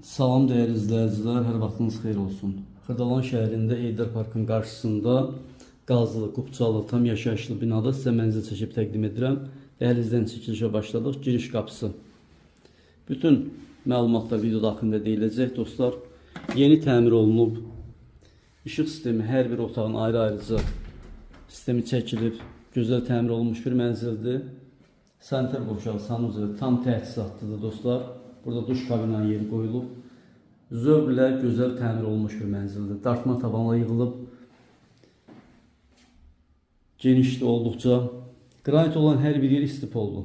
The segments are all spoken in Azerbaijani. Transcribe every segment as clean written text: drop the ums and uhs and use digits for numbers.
Salam dəyərli izləyicilər, hər vaxtınız xeyir olsun. Xırdalan şəhərində Heydər Parkın qarşısında qazlı, kupçalı, tam yaşayışlı binada sizə mənzil çəkib təqdim edirəm. Dəhlizdən çəkilişə başladıq. Giriş qapısı. Bütün məlumatlar video daxilində deyiləcək dostlar. Yeni təmir olunub. İşıq sistemi hər bir otağın ayrı-ayrıca sistemi çəkilib. Gözəl təmir olunmuş bir mənzildir. Sanitar qovşağı, sanuzel tam təchizatlıdır dostlar. Burada duş kabinanın yeri qoyulub. Zövqlə gözəl təmir olunmuş bir mənzildir. Dartma tavanla yığılıb. Genişdir olduqca. Qranit olan hər bir yer istipollu.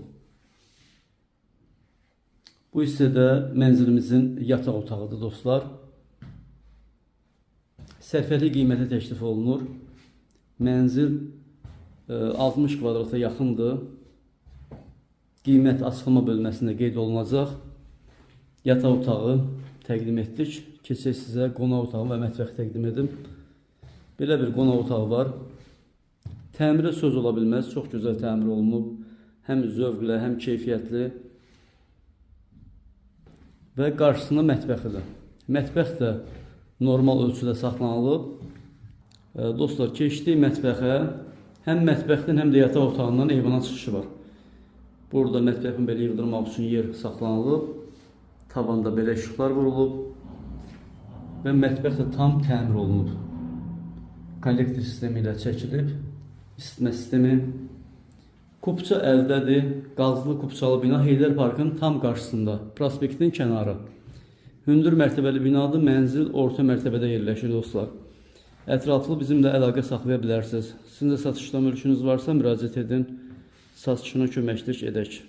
Bu hissədə mənzilimizin yataq otağıdır dostlar. Sərfəli qiymətə təklif olunur. Mənzil 60 kvadrata yaxındır. Qiymət açıqlama bölməsində qeyd olunacaq. Yataq otağı təqdim etdik. Keçək sizə qonaq otağı və mətbəx təqdim edim. Belə bir qonaq otağı var. Təmirə söz ola bilməz. Çox gözəl təmir olunub. Həm zövqlə, həm keyfiyyətli. Və qarşısında mətbəxidir. Mətbəx də normal ölçüdə saxlanılıb. Dostlar, keçdik mətbəxə. Həm mətbəxdən, həm də yataq otağından eyvana çıxışı var. Burada mətbəxin belə yığdırmaq üçün yer saxlanılıb. Tavanda belə işıqlar vurulub. Və mətbəx də tam təmir olunub. Kollektor sistemi ilə çəkilib. İsitmə sistemi. Kupça əldədir. Qazlı kupçalı bina Heydər Parkın tam qarşısında, prospektin kənarı. Hündür mərtəbəli binadır. Mənzil orta mərtəbədə yerləşir dostlar. Ətraflı bizimlə əlaqə saxlaya bilərsiniz. Sizin də satışda mülkünüz varsa müraciət edin. Satışına köməklik edək.